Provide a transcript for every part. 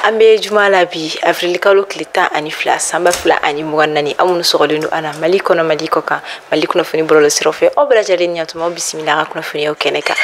An bɛ juma la bi avril kalo tile 12 san 2024 aw minnu sɔgɔlen don an na Mali kɔnɔ Mali kɔ kan Mali kunnafoni bɔlɔlɔsiraw fɛ aw bɛɛ lajɛlen ɲatuma aw bisimila an ka kunnafoniyaw kɛnɛ kan.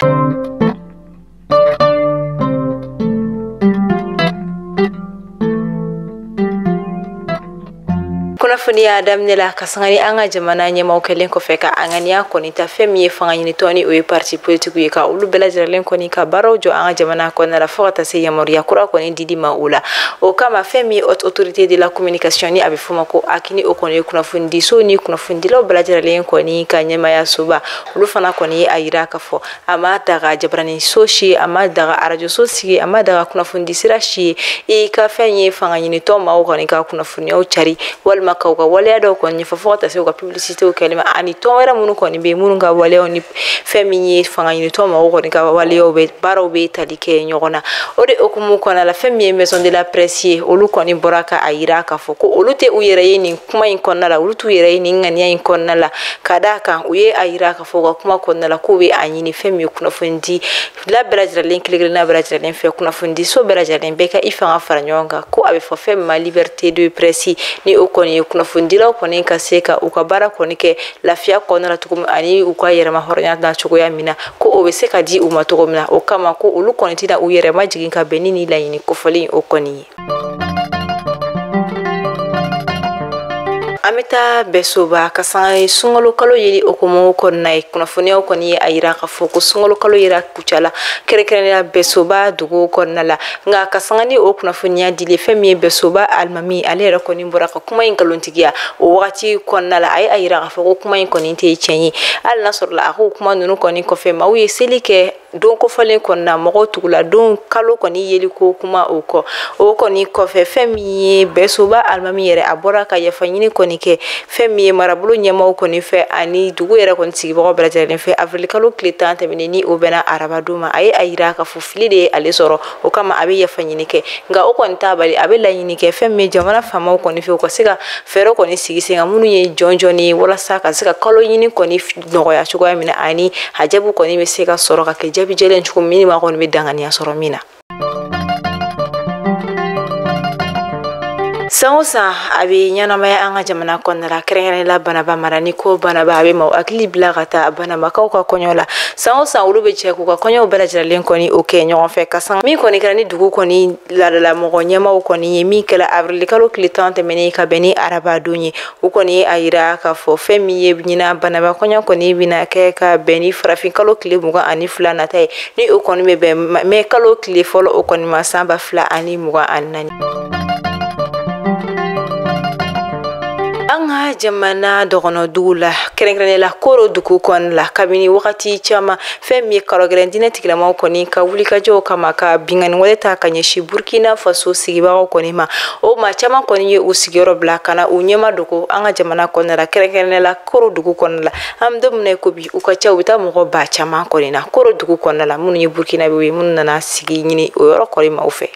Kunnafoniya daminɛ la ka sanga ni an ka jamana ɲɛmaaw kɛlen kɔfɛ ka an ŋaniya kɔni ta fɛn min ye fanga ɲinitɔn ni o ye parti politique ye ka olu bɛɛ lajɛlen kɔni ka baaraw jɔ an ka jamana kɔnɔna la fo ka taa se yamaruya kura kɔni dili ma o la. O kama fɛn min ye haute autorité de la communication ni a bɛ fɔ ma ko HAC o kɔni ye kunnafonidiso ni kunnafonidilaw bɛɛ lajɛlen kɔni ka ɲɛmaayasoba olu fana kɔni ye a yira k'a fɔ a ma daga jabaraniso si a ma daga arajoso sigi a ma daga kunnafonidisira si ye i ka fɛn ye fanga ɲinitɔn maaw kɔni ka kunnafoniyaw cari walima k'u ka waleya dɔw kɔni ɲɛfɔ fo ka taa se u ka publicitéw kɛli ma ani tɔn wɛrɛ minnu kɔni bɛ minnu ka waleyaw ni fɛn min ye fanga ɲinitɔn maaw kɔni ka waleyaw bɛ baaraw bɛ tali kɛ ɲɔgɔn na. O de hukumu kɔnɔna la fɛn min ye maison de la presse ye olu kɔni bɔra ka a yira k'a fɔ ko olu tɛ u yɛrɛ ye nin kuma in kɔnɔna la, olu t'u yɛrɛ ye nin ŋaniya in kɔnɔna la ka d'a kan u ye a yira k'a fɔ u ka kuma kɔnɔna la k'u bɛ a ɲini fɛn min ye kunnafoni di la bɛɛ lajɛlen kelen kelenna bɛɛ lajɛlen fɛ kunnafoni so bɛɛ lajɛlen bɛɛ ka i fanga fara ɲɔgɔn kan ko a bɛ fɔ fɛn min ma liberté de presse ni o kɔni ye kunnafonidilaw kɔni ka se ka u ka baara kɔni kɛ lafiya kɔnɔna la cogo min ani u ka yɛrɛma hɔrɔnya na cogoya min na ko o bɛ se ka di u ma cogo min na. O kama ko olu kɔni tɛna u yɛrɛ majigin ka bɛn ni nin laɲini kofɔlen o kɔni ye. An bɛ taa Bɛsoba ka sanga ni sunkalo kalo yeli hukumu kɔnɔna ye kunnafoniyaw kɔni ye a yira k'a fɔ ko sunkalo kalo yera Kucala kɛrɛnkɛrɛnnenya Bɛsoba dugu kɔnɔna la. Nka ka sanga ni o kunnafoniya dili fɛn min ye Bɛsoba alimami ale yɛrɛ kɔni bɔra ka kuma in nkalontigiya o wagati kɔnɔna la a ye a yira k'a fɔ ko kuma in kɔni tɛ tiɲɛ ye hali n'a sɔrɔla a ko kuma ninnu kɔni kɔfɛ maaw ye seli kɛ don kofɔlen kɔnɔna mɔgɔw tugula don kalo kɔni yeli ko kuma o kɔ. O kɔni kɔfɛ fɛn min ye Bɛsoba alimami yɛrɛ a bɔra ka yafa ɲini kɔni kɛ fɛn min ye marabolo ɲɛmaaw kɔni fɛ ani dugu yɛrɛ kɔni sigibagaw bɛɛ lajɛlen fɛ avril kalo tile 10 tɛmɛnen ni o bɛnna arabadon ma. A ye a yira k'a fɔ fili de ye ale sɔrɔ o kama a bɛ yafa ɲini kɛ nka o kɔni t'a bali a bɛ laɲini kɛ fɛn min ye jamana faamaw kɔni fɛ u ka se ka fɛɛrɛ kɔni sigi sen kan minnu ye jɔnjɔn ye walasa ka se ka kalo ɲini kɔni nɔgɔya cogoya min na ani a jaabi kɔni bɛ se ka sɔrɔ ka kɛ jaabi jɛlen cogo min maa kɔni bɛ danganiya sɔrɔ min na. San o san a bɛ ɲɛnamaya an ka jamana kɔnɔna la kɛrɛnkɛrɛnnenya la Banaba mara ni ko Banaba a bɛ maaw hakili bila ka taa Banabakaw ka kɔɲɔ la. San o san olu bɛ jɛ k'u ka kɔɲɔw bɛɛ lajɛlen kɔni o kɛ ɲɔgɔn fɛ ka sanga min kɔni kɛra ni dugu kɔni laadala mɔgɔ ɲɛmaaw kɔni ye min kɛra avril kalo tile 10 tɛmɛnen ka bɛn ni arabadon ye. U kɔni ye a yira k'a fɔ fɛn min ye ɲinan Banaba kɔɲɔ kɔni bɛna kɛ ka bɛn ni farafin kalo tile 22 nata ye ni o kɔni bɛ bɛn mɛ kalo tile fɔlɔ o kɔni ma san 2024. An ka jamana dɔgɔnɔdugu la kɛrɛnkɛrɛnnenya la Koro dugu kɔnɔna la kabini wagati caman fɛn min ye karɔgɛlɛn diinɛ tigilamaw kɔni ka wulikajɔw kama ka binkanni wale ta ka ɲɛsin Burkina Faso sigibagaw kɔni ma o maa caman kɔni ye u sigiyɔrɔ bila ka na u ɲɛma dogo an ka jamana kɔnɔna la kɛrɛnkɛrɛnnenya la Koro dugu kɔnɔna la. An bɛ don min na i ko bi u ka ca u bɛ taa mɔgɔ ba caman kɔni na Koro dugu kɔnɔna la minnu ye Burkinabɛw ye minnu nana sigi ɲini o yɔrɔ kɔni maaw fɛ.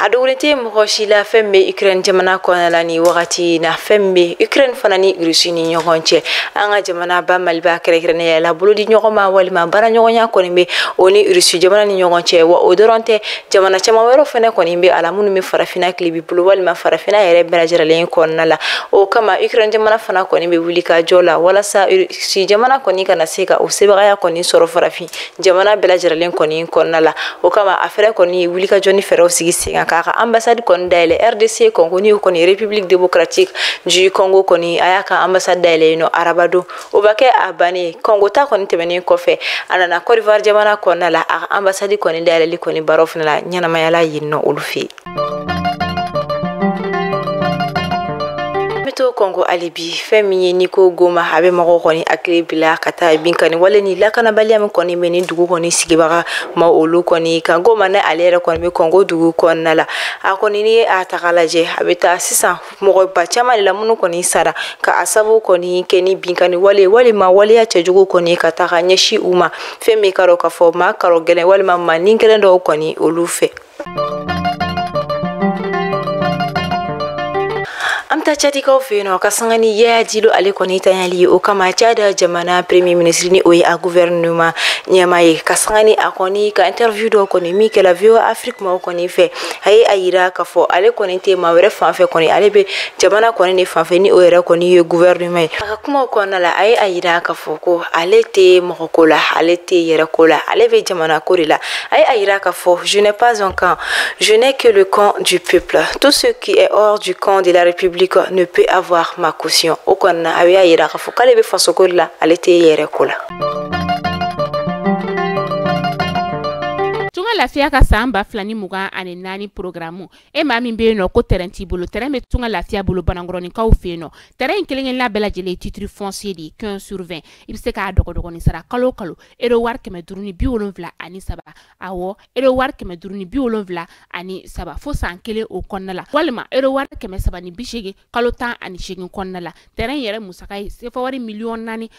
A dogolen tɛ mɔgɔ si la fɛn bɛ Ukraine jamana kɔnɔna la nin wagati na fɛn bɛ Ukraine fana ni Russie ni ɲɔgɔn cɛ. An ka jamana ba Maliba kɛrɛnkɛrɛnnenya la bolodi ɲɔgɔn ma walima baara ɲɔgɔnya kɔni bɛ o ni Russie jamana ni ɲɔgɔn cɛ wa o dɔrɔn tɛ jamana caman wɛrɛw fana kɔni bɛ a la minnu bɛ farafinna tilebi bolo walima farafinna yɛrɛ bɛɛ lajɛlen kɔnɔna la. O kama Ukraine jamana fana kɔni bɛ wuli ka jɔ la walasa Russie jamana kɔni kana se ka o sebagaya kɔni sɔrɔ farafin jamana bɛɛ lajɛlen kɔni kɔnɔna la. O kama a fɛrɛ kɔni ye wuli ka jɔ ni fɛɛrɛw sigi sen kan k'a ka ambassade kɔni dayɛlɛ RDC Congo ni o kɔni République démocratique du Congo kɔni a y'a ka ambassade dayɛlɛ yen nɔ arabadon. O b'a kɛ a bannen Congo ta kɔni tɛmɛnen kɔfɛ a nana Côte d'Ivoire jamana kɔnɔna la a ka ambassade kɔni dayɛlɛli kɔni baaraw fana la ɲɛnamaya la yen nɔ olu fɛ yen. To Congo hali bi fɛn min ye niko Goma a bɛ mɔgɔw kɔni hakili bila ka taa binkanni wale ni lakanabaliya min kɔni bɛ ni dugu kɔni sigibaga ma olu kɔni kan. Goma ni ale yɛrɛ kɔni bɛ Congo dugu kɔnɔna la a kɔni ni ye a ta k'a lajɛ a bɛ taa sisan mɔgɔ ba caman de la minnu kɔni sara ka a sababu kɔni kɛ ni binkanni wale walima waleya cɛjugu kɔni ka taa ka ɲɛsin u ma fɛn min ka dɔn k'a fɔ maa karɔ gɛlɛn walima maa ni gɛlɛn dɔw kɔni olu fɛ. An An bɛ taa Tchadikaw fɛ yen nɔ ka sanga ni Yaya Dillo ale kɔni tanyali ye. O kama Tchad jamana premier ministre ni o ye a gouvernement ɲɛmaa ye, ka sanga ni a kɔni ka interview dɔ kɔni min kɛla VOA Afrique maaw kɔni fɛ, a ye a yira k'a fɔ ale kɔni tɛ maa wɛrɛ fan fɛ kɔni, ale bɛ jamana kɔni de fan fɛ ni o yɛrɛ kɔni ye gouvernement ye. A ka kumaw kɔnɔna la, a ye a yira k'a fɔ ko ale tɛ mɔgɔ ko la, ale tɛ yɛrɛ ko la, ale bɛ jamana ko de la. A ye a yira k'a fɔ: "Je n'ai pas un camp, je n'ai que le camp du peuple. Tout ce qui est hors du camp de la République ne peut avoir ma caution." O kɔni na, a y'a yira k'a fɔ k'ale bɛ fasoko de la, ale tɛ yɛrɛ ko la. Tunga Lafiya ka san 2024 programme. E maa min bɛ yen nɔ ko terrain t'i bolo, terrain bɛ Tunga Lafiya bolo Banankɔrɔninkaw fɛ yen nɔ. Terrain in kelen kelenna bɛɛ lajɛlen ye titre foncier de ye, 15 sur 20. I bɛ se k'a dɔgɔdɔgɔnin sara kalo o kalo, euro wari 573. Awɔ, euro wari 573 fo san kelen o kɔnɔna la, walima euro wari 380 kalo 18 kɔnɔna la. Terrain yɛrɛ musaka ye sefa wari 4,1 million ye.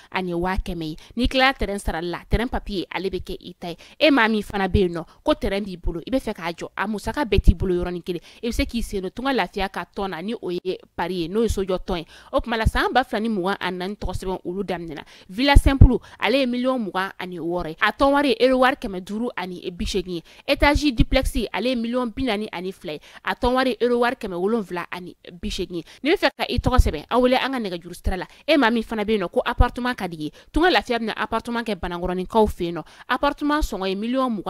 N'i tilala terrain sarali la, terrain papier ale bɛ kɛ i ta ye. E maa min fana bɛ yen nɔ ko terrain b'i bolo, i bɛ fɛ k'a jɔ, a musaka bɛɛ t'i bolo yɔrɔnin kelen, i bɛ se k'i sen don Tunga Lafiya ka tɔn na ni o ye pari ye, n'o ye sojɔ tɔn ye. O tuma la, san 2024 tɔgɔ sɛbɛn olu daminɛna. Villa simple, ale ye 26 million ye, a tɔn wari ye euro wari 580 ye. Étage duplex, ale ye 42 million ye, a tɔn wari ye euro wari 780 ye. N'i bɛ fɛ ka i tɔgɔ sɛbɛn, aw wele an ka nɛgɛjuru sira la. E maa min fana bɛ yen nɔ ko appartement ka di ye, Tunga Lafiya bɛna appartement kɛ Banankɔrɔninkaw fɛ yen nɔ. Appartement sɔngɔ ye 24 million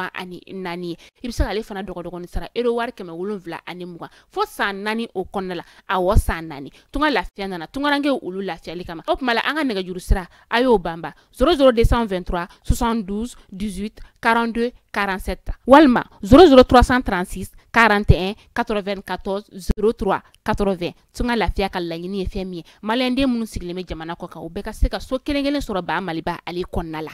ye. I bɛ se k'ale fana dɔgɔdɔgɔnin sara euro wari 720 fo san 4 o kɔnɔna la. Awɔ, san 4. Tunga Lafiya nana tungarankew olu lafiyali kama. O tuma la, an ka nɛgɛjuru sira, a y'o banba: 00 223 72 18 42 47 walima 00 336 41 94 03 80. Tunga Lafiya ka laɲini ye fɛn min ye, maliyɛnden minnu sigilen bɛ jamana kɔ kan, u bɛɛ ka se ka so kelen kelen sɔrɔ ba Maliba ale kɔnɔna la.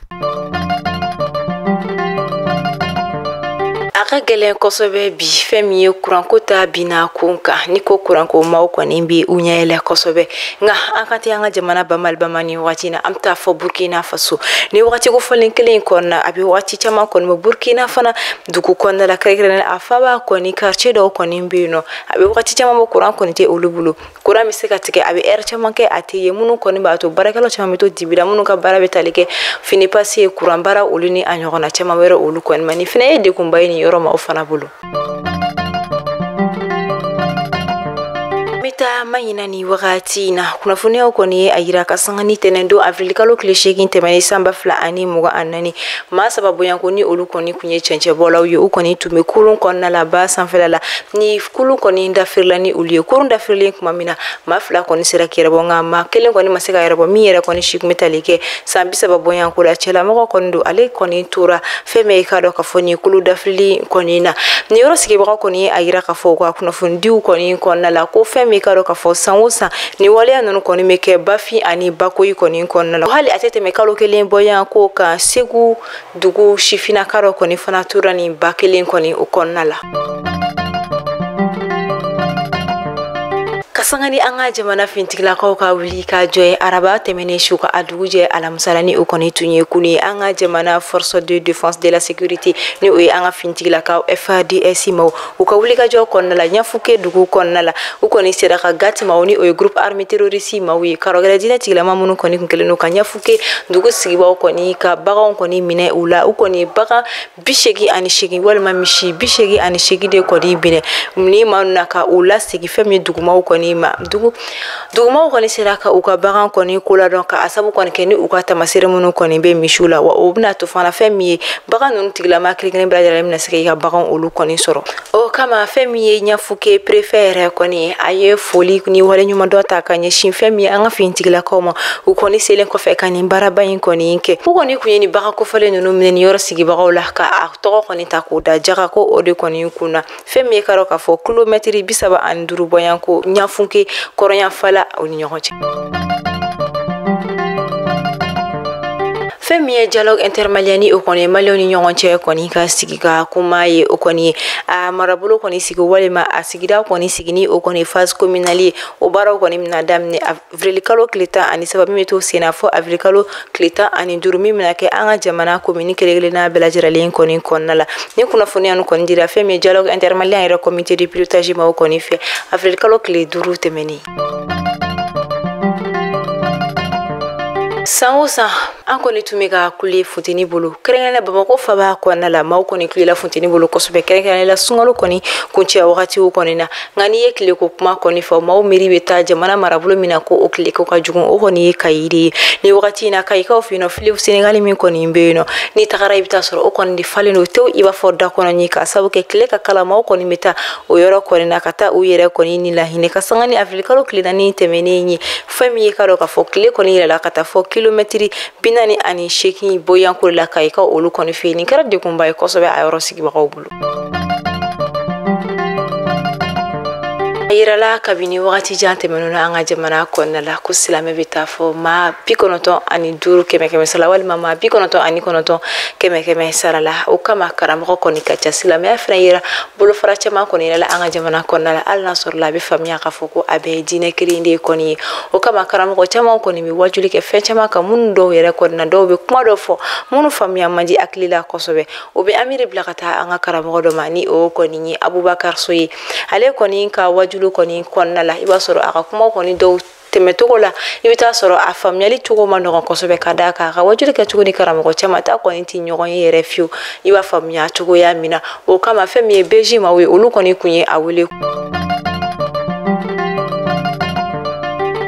A ka gɛlɛn kosɛbɛ bi, fɛn min ye kuranko ta binna kun kan. Ni ko kuranko, maaw kɔni bɛ u ɲɛ yɛlɛ kosɛbɛ. Nka an ka tɛ an ka jamana bamalibama ni wagati na, an bɛ taa fɔ Burkina Faso ni wagati ko fɔlen kelen in kɔnɔna. A bɛ wagati caman kɔni bɔ, Burkina fana dugu kɔnɔna la, kɛrɛnkɛrɛnnenya a faaba kɔni, quartier dɔw kɔni bɛ yen nɔ, a bɛ wagati caman bɔ, kuran kɔni tɛ olu bolo. Kuran bɛ se ka tigɛ, a bɛ ɛri caman kɛ a tɛ ye. Minnu kɔni b'a to baarakɛlaw caman bɛ to dibi la, minnu ka baara bɛ tali kɛ fini pase ye, kuran baara, olu ni a ɲɔgɔnna caman wɛrɛ olu kɔni ma. Nin fana ye degunba ye nin yɔrɔ ma o fana bolo. Bɛ taa Maɲina ni wagati in na, kunnafoniyaw kɔni ye a yira ka sanga ni tɛnɛn don avril kalo tile 8 tɛmɛnen san 2024, maa saba bonyanko ni olu kɔni kun ye cɛncɛnbɔlaw ye. U kɔni tun bɛ kurun kɔnɔna la ba sanfɛla la ni kurun kɔni dafirila ni olu ye. Kurun dafirilen tuma min na, maa fila kɔni sera k'i yɛrɛbɔ, nka maa kelen kɔni ma se ka yɛrɛbɔ. Min yɛrɛ kɔni si kun bɛ tali kɛ san 30 bonyanko la, cɛlamɔgɔ kɔni don, ale kɔni tora fɛn min ye k'a dɔn k'a fɔ nin kulu dafirili kɔni na. Nin yɔrɔ sigibagaw kɔni ye a yira k'a fɔ u ka kunnafonidiw kɔni kɔnɔna la ko fɛn min k'a dɔn k'a fɔ san o san nin waleya ninnu kɔni bɛ kɛ Bafin ani Bakoyi kɔni kɔnɔna la. Hali a tɛ tɛmɛ kalo kelen bɔyan ko kan, Segu dugu sifinnaka dɔ kɔni fana tora nin ba kelen kɔni o kɔnɔna la. Ka sanga ni an ka jamana fintigilakaw ka wuli ka jɔ ye araba tɛmɛnen su ka a dugujɛ alamisa ni o kɔni tun ye kun ye, an ka jamana force de défense de la sécurité ni o ye an ka fintigilakaw FDS maw, u ka wulikajɔ kɔnɔna la Ɲafuke dugu kɔnɔna la, u kɔni sera ka GAT maw ni o ye groupe armé terroriste maw ye, karɔgɛrɛ diinɛ tigilama minnu kɔni kun kɛlen don ka Ɲafuke dugu sigibaw kɔni ka baganw kɔni minɛ u la. U kɔni bagan 88 walima misi 88 de kɔni minɛ ni maa na ka u lasegin fɛn min dugumaw kɔni ma. Dugu dugumaw kɔni sera ka u ka bagan kɔni ko ladɔn ka a sabu kɔni kɛ ni u ka tamasere minnu kɔni bɛ misiw la. Wa o bɛna to fana, fɛn min ye bagan ninnu tigilama kelen kelen bɛɛ lajɛlen bɛna se k'i ka bagan olu kɔni sɔrɔ. O kama, fɛn min ye Ɲafuke préfet yɛrɛ kɔni, a ye foli ni waleɲuman dɔ ta ka ɲɛsin fɛn min ye an ka finitigilakaw ma, u kɔni selen kɔfɛ ka nin baaraba in kɔni kɛ. U kɔni kun ye nin bagan kofɔlen ninnu minɛ nin yɔrɔ sigibagaw la ka a tɔgɔ kɔni ta k'o da jaga ko o de kɔni kunna fɛn min ye ka dɔn k'a fɔ kilomɛtiri 35 bɔyanko Ɲafunke kɔrɔnyanfala o ni ɲɔgɔn cɛ. Fɛn Fɛn min ye dialogue intermalien ni o kɔni ye maliyɛnw ni ɲɔgɔn cɛ kɔni ka sigi ka kuma ye, o kɔni ye a marabolo kɔni sigi walima a sigida kɔni sigi ni o kɔni phase communale ye, o baaraw kɔni bɛna daminɛ avril kalo tile 13 min bɛ to sen na fɔ avril kalo tile 15 min bɛna kɛ an ka jamana commune kelen kelenna bɛɛ lajɛlen kɔni kɔnɔna la. Ni kunnafoniya ninnu kɔni dira fɛn min ye dialogue intermalien yɛrɛ comité de pilotage maaw kɔni fɛ avril kalo tile 5 tɛmɛnen. San o san an kɔni tun bɛ ka kule funteni bolo, kɛrɛnkɛrɛnnenya Bamakɔ faba kɔnɔna la, maaw kɔni kulela funteni bolo kosɛbɛ, kɛrɛnkɛrɛnnenya la sunkalo kɔni kuncɛ wagatiw kɔni na. Nka n'i ye tileko kuma kɔni fɔ, maaw miiri bɛ taa jamana marabolo min na ko o tileko ka jugu, o kɔni ye Kayi de ye. Ni wagati in na Kayikaw fɛ yen nɔ, Fleuve Sénégal min kɔni bɛ yen nɔ, n'i tagara i bɛ taa sɔrɔ o kɔni de falen don tewu, i b'a fɔ da kɔnɔ ɲi, k'a sababu kɛ tile ka kala, maaw kɔni bɛ taa o yɔrɔ kɔni na ka taa u yɛrɛ kɔni ni lahinɛ. Ka sanga ni avril kalo tile 4 tɛmɛnen ye, fɛn min ye ka dɔn k'a fɔ tile kɔni yɛlɛla ka taa fɔ kilomɛtiri 48 boyanko la Kayikaw olu kɔni fɛ yen. Nin kɛra degunba ye kosɛbɛ a yɔrɔ sigibagaw bolo. A yirala kabini wagati jan tɛmɛnen na an ka jamana kɔnɔna la ko silamɛ bɛ taa fɔ maa 95 kɛmɛ sara la walima maa 99 kɛmɛ sara la. O kama karamɔgɔ kɔni ka ca, silamɛya fana yira bolofara caman kɔni yɛrɛ la an ka jamana kɔnɔna la, hali n'a sɔrɔ la a bɛ faamuya k'a fɔ ko a bɛɛ ye diinɛ kelen de kɔni ye. O kama karamɔgɔ caman kɔni bɛ wajuli kɛ fɛn caman kan, minnu dɔw yɛrɛ kɔni na, dɔw bɛ kuma dɔ fɔ minnu faamuya man di hakili la kosɛbɛ. O bɛ an miiri bila ka taa an ka karamɔgɔ dɔ ma, ni o kɔni ye Abubakar So ye. Ale kɔni ka wajuli kɔni kɔnɔna la, i b'a sɔrɔ a ka kuma kɔni dɔw tɛmɛcogo la, i bɛ taa sɔrɔ a faamuyali cogo ma nɔgɔn kosɛbɛ, ka d'a kan a ka wajuli kɛcogo ni karamɔgɔ caman ta kɔni tɛ ɲɔgɔn ye yɛrɛ fiyewu, i b'a faamuya cogoya min na. O kama fɛn min ye BJ maaw ye, olu kɔni kun ye a wele.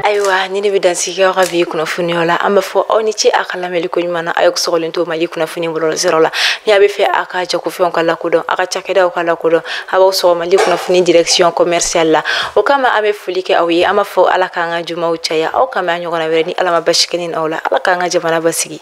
Ayiwa, ni ne bɛ dansigi aw ka bi kunnafoniyaw la, an b'a fɔ aw ni ce a ka lamɛnli ko ɲuman na. A y'aw sɔgɔlen to Mali kunnafoni bɔlɔlɔsiraw la. Ni a bɛ fɛ a ka jagofɛnw ka lakodɔn, a ka cakɛdaw ka lakodɔn, a b'aw sɔgɔ Mali kunnafoni direction commerciale la. O kama an bɛ foli kɛ aw ye, an b'a fɔ Ala k'an ka jumaw caya, aw k'an bɛn a ɲɔgɔnna wɛrɛ ni Ala ma basi kɛ ni aw la. Ala k'an ka jamana basigi.